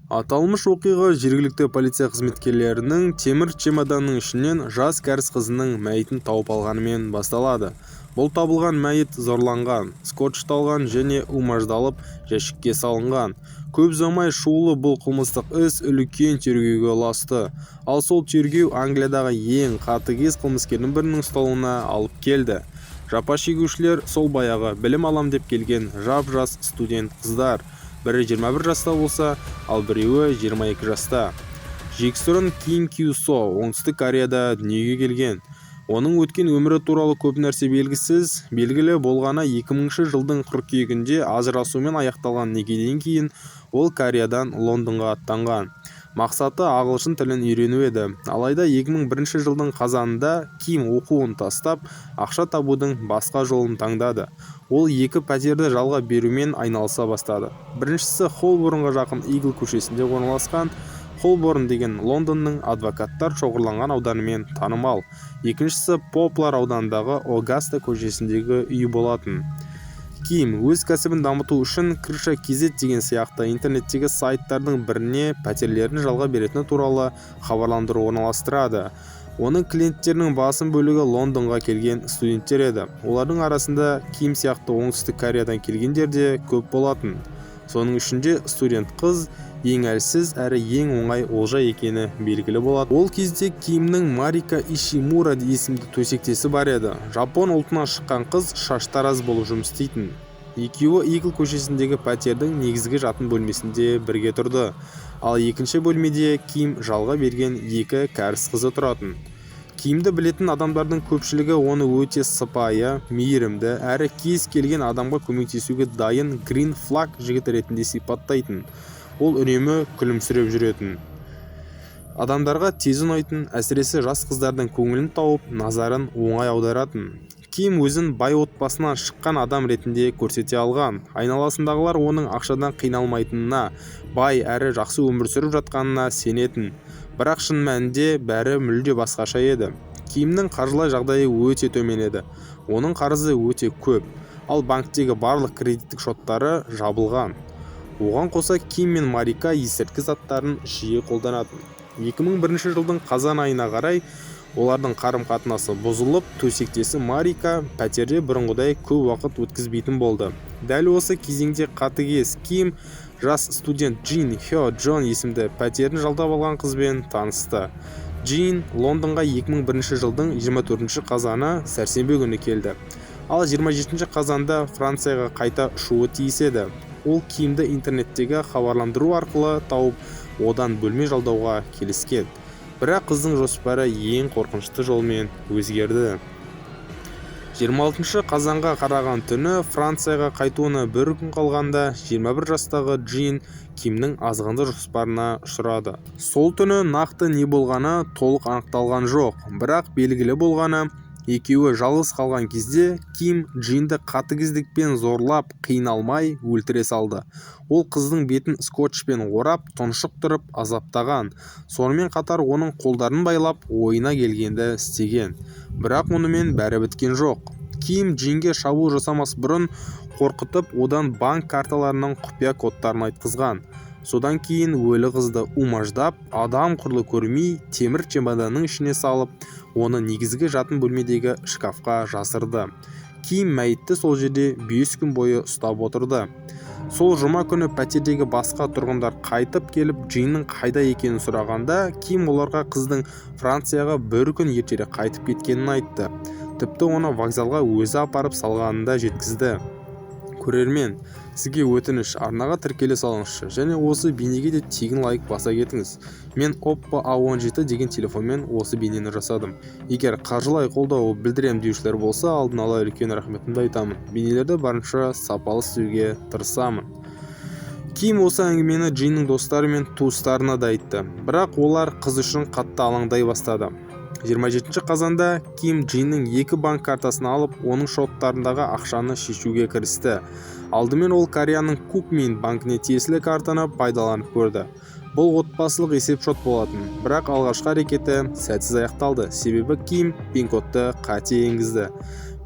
Аталмыш оқиға жергілікті полиция қызметкерлерінің темір чемоданның ішінен жас кәріс қызының мәйітін тауып алғанымен басталады. Бұл табылған мәйіт зорланған, скотчталған және умаждалып, жәшікке салынған. Көп ұзамай шулы бұл қылмыстық іс үлкен тергеуге ұласты. Ал сол тергеу Англиядағы ең қатыгез қылмыскердің бірінің ұсталуына алып келді. Жапа шегушілер сол баяғы білім алам деп келген жап-жас студент қыздар. Бірі 21 жаста болса, ал біреуі 22 жаста. Жексұрын Ким Кю Со Оңтүстік Кореяда дүниеге келген. Оның өткен өмірі туралы көп нәрсе белгісіз. Белгілі болғаны, 2000 жылдың қыркүйегінде ажырасумен аяқталған некеден кейін ол Кореядан Лондонға аттанған. Мақсаты ағылшын тілін үйрену еді. Алайда 2001 жылдың қазанында Ким оқуын тастап, ақша табудың басқа жолын таңдады. Ол екі пәтерді жалға берумен айналыса бастады. Біріншісі Холборнға жақын Игл көшесінде орналасқан. Холборн деген Лондонның адвокаттар шоғырланған ауданымен танымал. Екіншісі Поплар ауданындағы Огаста көшесіндегі үй болатын. Ким өз кәсібін дамыту үшін Крыша kz деген сияқты интернеттегі сайттардың біріне пәтерлерін жалға беретіні туралы хабарландыру орналастырады. Оның клиенттерінің басым бөлігі Лондонға келген студенттер еді. Олардың арасында Ким сияқты Оңтүстік Кореядан келгендер де көп болатын. Соның ішінде студент қыз ең әлсіз әрі ең оңай олжа екені белгілі болады. Ол кезде Кимнің Марика Ишимура есімді төсектесі бар еді. Жапон ұлтынан шыққан қыз шаштараз болып жұмыс істейтін. Екеуі Игл көшесіндегі пәтердің негізгі жатын бөлмесінде бірге тұрды. Ал екінші бөлмеде Ким жалға берген екі кәріс қызы тұратын. Кимді білетін адамдардың көпшілігі оны өте сыпайы, мейірімді әрі кез келген адамға көмектесуге дайын green flag жігіт ретінде сипаттайтын. Ол үнемі күлімсіреп жүретін. Адамдарға тез ұнайтын, әсіресе жас қыздардың көңілін тауып, назарын оңай аударатын. Ким өзін бай отбасынан шыққан адам ретінде көрсете алған. Айналасындағылар оның ақшадан қиналмайтынына, бай әрі жақсы өмір сүріп жатқанына сенетін. Бірақ шын мәнінде бәрі мүлде басқаша еді. Кимнің қаржылай жағдайы өте төмен еді. Оның қарызы өте көп, ал банктегі барлық кредиттік шоттары жабылған. Оған қоса Ким мен Марика есірткі заттарын жиі қолданатын. 2001 жылдың қазан айына қарай олардың қарым-қатынасы бұзылып, төсектесі Марика пәтерде бұрынғыдай көп уақыт өткізбейтін болды. Дәл осы кезеңде қатыгез Ким жас студент Джин Хё Джон есімді пәтерін жалдап алған қызбен танысты. Джин Лондонға 2001 жылдың 24 қазаны, сәрсенбі күні келді. Ал 27 қазанда Францияға қайта ұшуы тиіс еді. Ол Кимді интернеттегі хабарландыру арқылы тауып, одан бөлме жалдауға келіскен. Бірақ қыздың жоспары ең қорқынышты жолмен өзгерді. 26 қазанға қараған түні, Францияға қайтуына бір күн қалғанда, 21 жастағы Джин Кимнің азғынды жоспарына ұшырады. Сол түні нақты не болғаны толық анықталған жоқ, бірақ белгілі болғаны, екеуі жалғыз қалған кезде Ким Джинді қатыгездікпен зорлап, қиналмай өлтіре салды. Ол қыздың бетін скотчпен орап, тұншықтырып азаптаған. Сонымен қатар оның қолдарын байлап, ойына келгенді істеген. Бірақ онымен бәрі біткен жоқ. Ким Джинге шабуыл жасамас бұрын қорқытып, одан банк карталарының құпия кодтарын айтқызған. Содан кейін өлі қызды умаждап, адам құрлы көрмей, темір чемоданның ішіне салып, оны негізгі жатын бөлмедегі шкафқа жасырды. Ким мәйітті сол жерде 5 күн бойы ұстап отырды. Сол жұма күні пәтердегі басқа тұрғындар қайтып келіп, Джиннің қайда екенін сұрағанда, Ким оларға қыздың Францияға бір күн ертерек қайтып кеткенін айтты. Тіпті оны вокзалға өзі апарып салғанын да жеткізді. Көрермен, сізге өтініш, арнаға тіркеле салыңызшы және осы бейнеге де тегін лайк баса кетіңіз. Мен Oppo A17 деген телефонмен осы бейнені жасадым. Егер қаржылай қолдау білдірем деушілер болса, алдын ала үлкен рахметімді айтамын. Бейнелерді барынша сапалы істеуге тырысамын. Ким осы әңгімені Джиннің достары мен туыстарына да айтты, бірақ олар қыз үшін қатты алаңдай бастады. 27 қазанда Ким Джиннің екі банк картасын алып, оның шоттарындағы ақшаны шешуге кірісті. Алдымен ол Кореяның Кукмин банкіне тиесілі картаны пайдаланып көрді. Бұл отбасылық есепшот болатын, бірақ алғашқы әрекеті сәтсіз аяқталды, себебі Ким пин-кодты қате енгізді.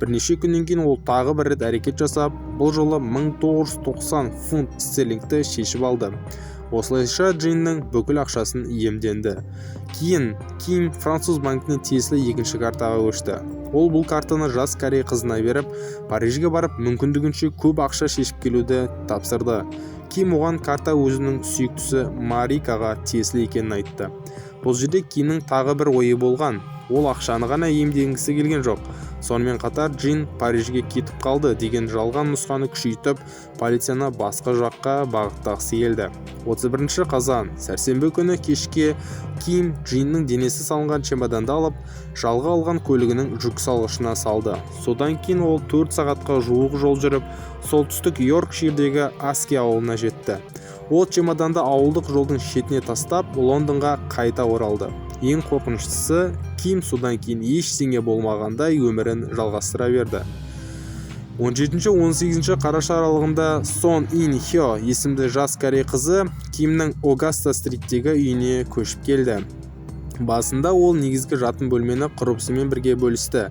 Бірнеше күннен кейін ол тағы бір рет әрекет жасап, бұл жолы 1990 фунт стерлингті шешіп алды. Осылайша Джиннің бүкіл ақшасын иемденді. Кейін Ким француз банкіне тиесілі екінші картаға көшті. Ол бұл картаны жас корей қызына беріп, Парижге барып, мүмкіндігінше көп ақша шешіп келуді тапсырды. Ким оған карта өзінің сүйіктісі Марикаға тиесілі екенін айтты. Бұл жерде Кимнің тағы бір ойы болған. Ол ақшаны ғана иемденгісі келген жоқ. Сонымен қатар Джин Парижге кетіп қалды деген жалған нұсқаны күшейтіп, полицияны басқа жаққа бағыттағысы келді. 31 қазан, сәрсенбі күні кешке Ким Джиннің денесі салынған чемоданды алып, жалға алған көлігінің жүк салғышына салды. Содан кейін ол 4 сағатқа жуық жол жүріп, солтүстік Йоркширдегі Аски ауылына жетті. Ол чемоданды ауылдық жолдың шетіне тастап, Лондонға қайта оралды. Ең қорқыныштысы, Ким содан кейін ештеңе болмағандай өмірін жалғастыра берді. 17-18 қараша аралығында Сон Ин Хё есімді жас корей қызы Кимнің Огаста стриттегі үйіне көшіп келді. Басында ол негізгі жатын бөлмені құрбысымен бірге бөлісті.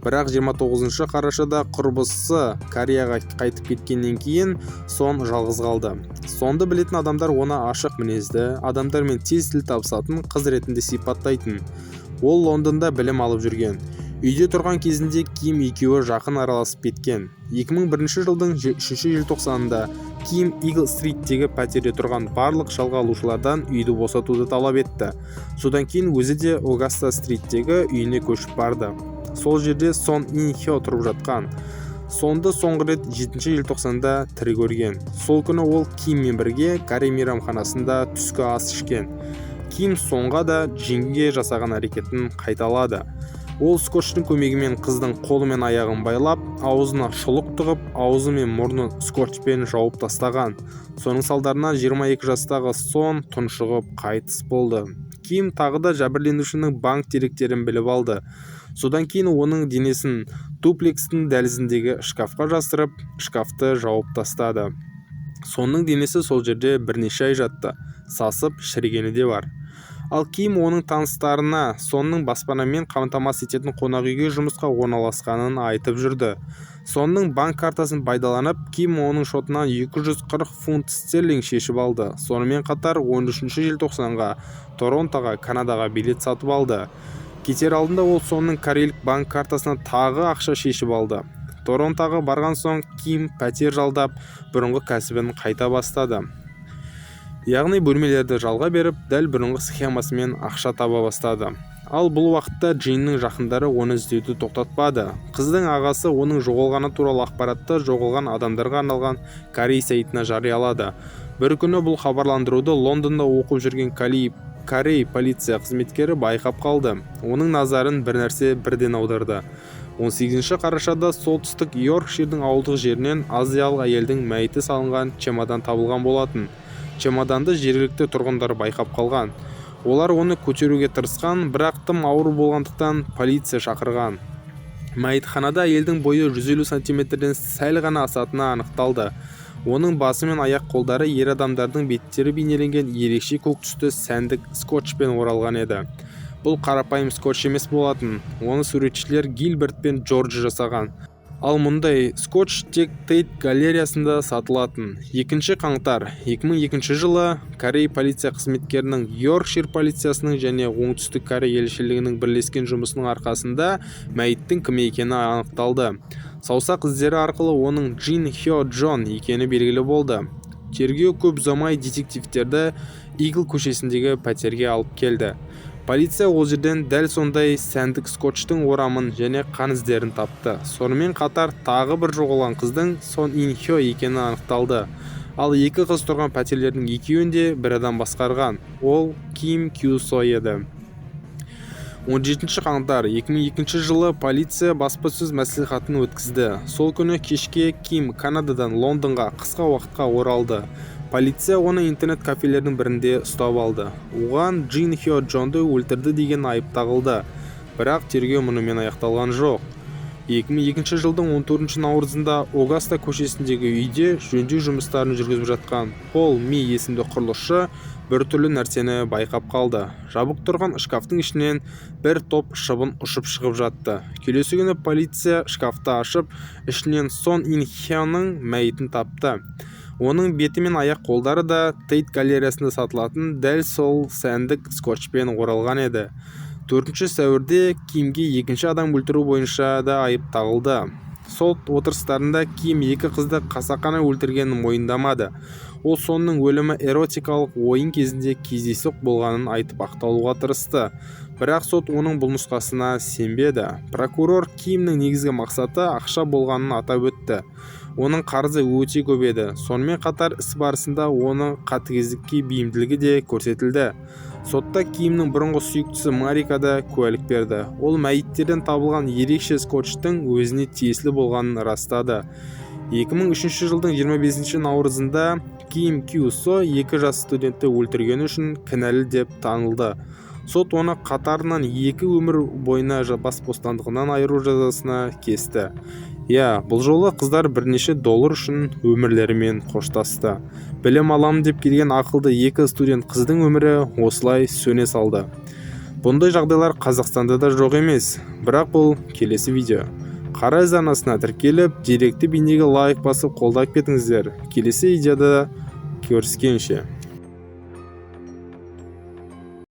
Бірақ 29 қарашада құрбысы Кореяға қайтып кеткеннен кейін Сон жалғыз қалды. Сонды білетін адамдар оны ашық мінезді, адамдармен тез тіл табысатын қыз ретінде сипаттайтын. Ол Лондонда білім алып жүрген. Үйде тұрған кезінде Ким екеуі жақын араласып кеткен. 2001 жылдың 3 желтоқсанында Ким Игл Стриттегі пәтерде тұрған барлық жалға алушылардан үйді босатуды талап етті. Содан кейін өзі де Огаста Стриттегі үйіне көшіп барды. Сол жерде Сон Ин Хё тұрып жатқан. Сонды соңғы рет 7 желтоқсанда тірі көрген. Сол күні ол Киммен бірге корей мейрамханасында түскі ас ішкен. Ким Сонға да Джинге жасаған әрекетін қайталады. Ол скотчтың көмегімен қыздың қолы мен аяғын байлап, аузына шұлық тығып, аузы мен мұрнын скотчпен жауып тастаған. Соның салдарынан 22 жастағы Сон тұншығып қайтыс болды. Ким тағы да жәбірленушінің банк деректерін біліп алды. Содан кейін оның денесін дуплекстің дәлізіндегі шкафқа жасырып, шкафты жауып тастады. Сонның денесі сол жерде бірнеше ай жатты, сасып шірігені де бар. Ал Ким оның таныстарына Сонның баспанамен қамтамасыз ететін қонақ үйге жұмысқа орналасқанын айтып жүрді. Сонның банк картасын пайдаланып, Ким оның шотынан 240 фунт стерлинг шешіп алды. Сонымен қатар 13 желтоқсанға Торонтоға, Канадаға билет сатып алды. Кетер алдында ол Сонның корейлік банк картасына тағы ақша шешіп алды. Торонтоға барған соң Ким пәтер жалдап, бұрынғы кәсібін қайта бастады. Яғни бөлмелерді жалға беріп, дәл бұрынғы схемасымен ақша таба бастады. Ал бұл уақытта Джиннің жақындары оны іздеуді тоқтатпады. Қыздың ағасы оның жоғалғаны туралы ақпаратты жоғалған адамдарға арналған корей сайтына жариялады. Бір күні бұл хабарландыруды Лондонда оқып жүрген корей полиция қызметкері байқап қалды. Оның назарын бір нәрсе бірден аударды. 18 қарашада солтүстік Йоркширдің ауылдық жерінен азиялық әйелдің мәйіті салынған чемодан табылған болатын. Чемоданды жергілікті тұрғындар байқап қалған. Олар оны көтеруге тырысқан, бірақ тым ауыр болғандықтан полиция шақырған. Мәйітханада әйелдің бойы 150 сантиметрден сәл ғана асатыны анықталды. Оның басы мен аяқ қолдары ер адамдардың беттері бейнеленген ерекше көк түсті сәндік скотчпен оралған еді. Бұл қарапайым скотч емес болатын. Оны суретшілер Гилберт пен Джордж жасаған. Ал мұндай скотч тек Тейт галереясында сатылатын. 2 қаңтар 2002 жылы корей полиция қызметкерінің Йоркшир полициясының және Оңтүстік Корей елшілігінің бірлескен жұмысының арқасында мәйіттің кім екені анықталды. Саусақ іздері арқылы оның Джин Хё Джон екені белгілі болды. Тергеу көп ұзамай детективтерді Игл көшесіндегі пәтерге алып келді. Полиция ол жерден дәл сондай сәндік скотчтың орамын және қан іздерін тапты. Сонымен қатар тағы бір жоғалған қыздың Сон Ин Хё екені анықталды. Ал екі қыз тұрған пәтерлердің екеуін де бір адам басқарған. Ол Ким Кю Со еді. 17 қаңтар 2002 жылы полиция баспасөз мәслихатын өткізді. Сол күні кешке Ким Канададан Лондонға қысқа уақытқа оралды. Полиция оны интернет кафелердің бірінде ұстап алды. Оған Джин Хё Джонды өлтірді деген айып тағылды. Бірақ тергеу мұнымен аяқталған жоқ. 2002 жылдың 14 наурызында Огаста көшесіндегі үйде жөндеу жұмыстарын жүргізіп жатқан Пол Ми есімді құрылысшы бір түрлі нәрсені байқап қалды. Жабық тұрған шкафтың ішінен бір топ шыбын ұшып шығып жатты. Келесі күні полиция шкафты ашып, ішінен Сон Ин Хёның мәйітін тапты. Оның беті мен аяқ-қолдары да Тейт галереясында сатылатын дәл сол сәндік скотчпен оралған еді. 4 сәуірде Кимге екінші адам өлтіру бойынша да айып тағылды. Сот отырыстарында Ким екі қызды қасақана өлтіргенін мойындамады. Ол Сонның өлімі эротикалық ойын кезінде кездейсоқ болғанын айтып ақталуға тырысты. Бірақ сот оның бұл нұсқасына сенбеді. Прокурор Кимнің негізгі мақсаты ақша болғанын атап өтті. Оның қарызы өте көп еді. Сонымен қатар іс барысында оның қатыгездікке бейімділігі де көрсетілді. Сотта Кимнің бұрынғы сүйіктісі Марика да куәлік берді. Ол мәйіттерден табылған ерекше скотчтың өзіне тиесілі болғанын растады. 2003 жылдың 25 наурызында Ким Кю Со екі жас студентті өлтіргені үшін кінәлі деп танылды. Сот оны қатарынан екі өмір бойына бас бостандығынан айыру жазасына кесті. Иә, бұл жолы қыздар бірнеше доллар үшін өмірлерімен қоштасты. Білім аламын деп келген ақылды екі студент қыздың өмірі осылай сөне салды. Бұндай жағдайлар Қазақстанда да жоқ емес, бірақ бұл келесі видео. Қара із арнасына тіркеліп, деректі бейнеге лайк басып қолдап кетіңіздер. Келесі видеода көріскенше.